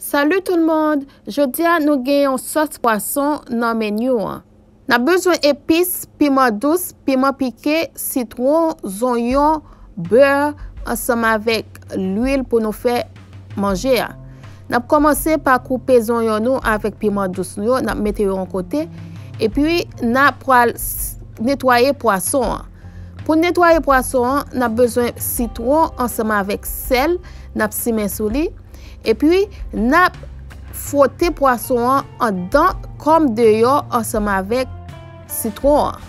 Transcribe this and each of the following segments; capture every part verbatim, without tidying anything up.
Salut tout le monde! Jodi a nou gen yon sòs pwason nan meni an. N ap bezwen epis, piman dous, piman pike, sitwon, zonyon, bè, ansanm avèk lwil pou nou fè manje a. N ap kòmanse pa koupe zonyon nou avèk piman dous nou yo, n ap mete yo yon kote, epi n ap pral s-, netwaye pwason an. Pou netwaye pwason an, n ap bezwen sitwon ansanm avèk sèl, n ap simen sou li. Epi, n ap fwote pwason an anndan kòm deyò ansanm avèk sitwon an.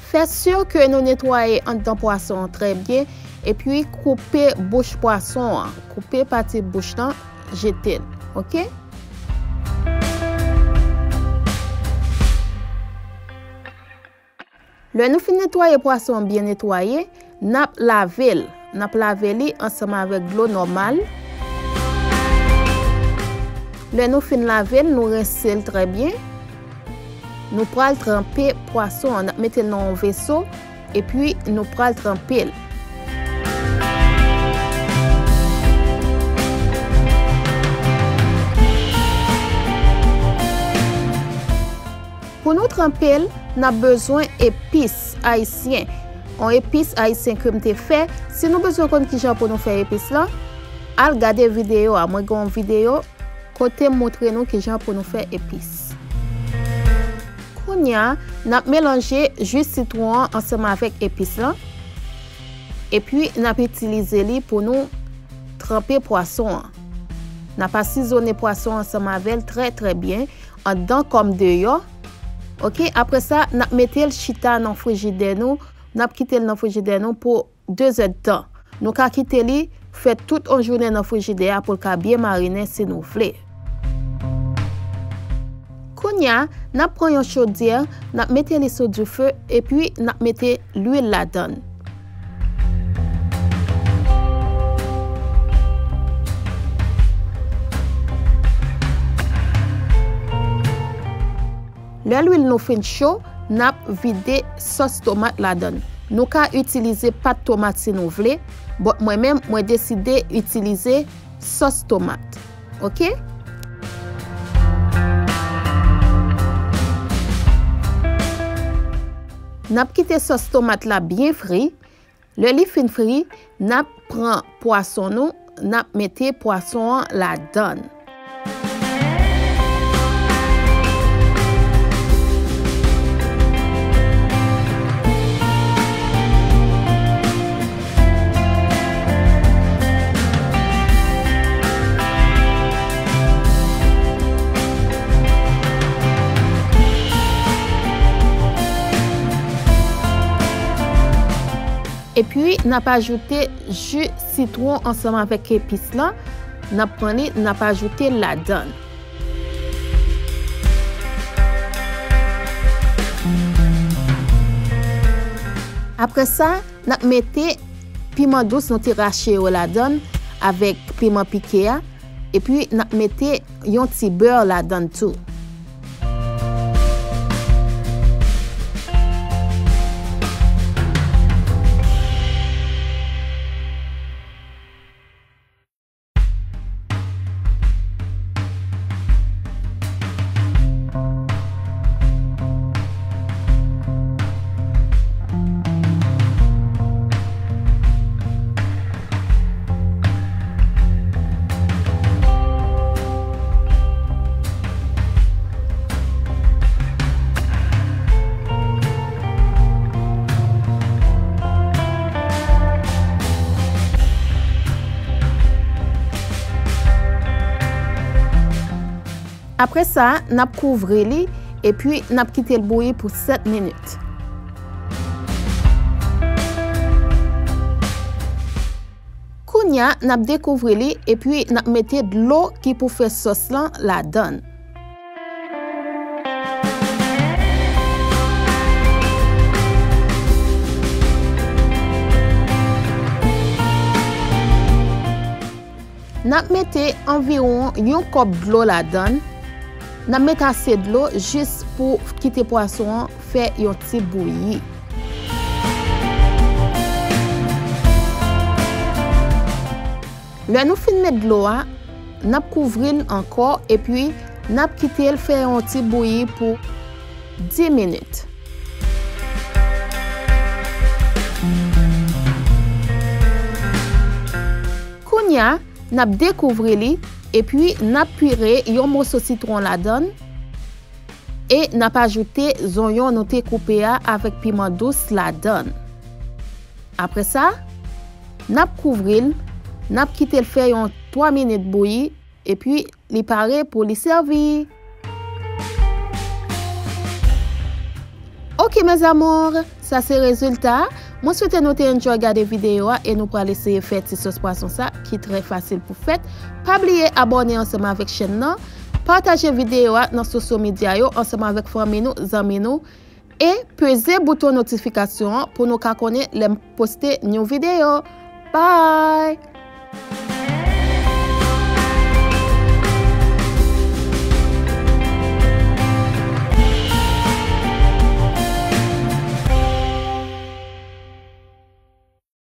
Fè si ke nou netwaye anndan pwason an trè byen, epi koupe bouch pwason an. Koupe pati bouch lan, jete l, oke? Lè nou fin netwaye pwason an byen netwaye, n ap lave l. N ap lave li ansanm avèk dlo nòmal. Lè nou fin lave l, nou rense l trè byen. Nou pral tranpe pwason an. N ap mete l nan yon veso, epi nou pral tranpe l. Pou nou tranpe l, n ap bezwen epis ayisyen. Yon epis ayisyen ke m te fè. Si nou bezwen konn kijan pou nou fè epis lan, al gade videyo a. Mwen gen yon videyo kote m montre nou kijan pou nou fè epis. Kounye a, n ap melanje ji sitwon an ansanm avèk epis lan. Epi, n ap itilize li pou nou tranpe pwason an. N ap asizone pwason an ansanm avè l trè, trè byen, anndan kòm deyò. Oke, apre sa, n ap mete l chita nan frijidè nou. N ap kite l nan frijidè nou pou de zèdtan. Nou ka kite li fè tout yon jounen nan frijidè a pou l ka byen marinen si nou vle. Kounye a, n ap pran yon chodyè, n ap mete li sou dife, epi n ap mete lwil ladan l. Lè lwil nou fin cho, n ap vide sòs tomat ladan l. Nou ka itilize pat tomat si nou vle, but mwen menm, mwen deside itilize sòs tomat. Oke? N ap kite sòs tomat la byen fri. Lè li fin fri, n ap pran pwason nou, n ap mete pwason an ladan l. Epi, n ap ajoute ji sitwon ansanm avèk epis lan. N ap pran li, n ap ajoute l ladan l. Apre sa, n ap mete piman dous nou te rache yo ladan l avèk piman pike a. Epi, n ap mete yon ti bè ladan l tou. Apre sa, n ap kouvri li, epi n ap kite l bouyi pou sèt minit. Kounye a, n ap dekouvri li, epi n ap mete dlo ki pou fè sòs lan ladan l. N ap mete anviwon yon kòp dlo ladan l. N ap mete ase dlo jis pou kite pwason an fè yon ti bouyi. Lè nou fin met dlo a, n ap kouvri l ankò epi n ap kite l fè yon ti bouyi pou dis minit. Kounye a, n ap dekouvri li epi n ap pire yon moso sitwon ladan l e n ap ajoute zonyon nou te koupe a avèk piman dous ladan l. Apre sa, n ap kouvri l, n ap kite l fè yon twa minit bouyi, epi li pare pou li sèvi. Ok, mes amours, sa se rezilta a. Mwen swete nou te enjoy gade videyo a e nou pral eseye fè ti sòs pwason sa ki trè fasil pou fèt. Pa bliye abòne ansanm avèk chèn nan, pataje videyo a nan sosyo medya yo ansanm avèk fanmi nou, zanmi nou, e peze bouton notifikasyon an pou nou ka konnen lè m poste new videyo. Bye!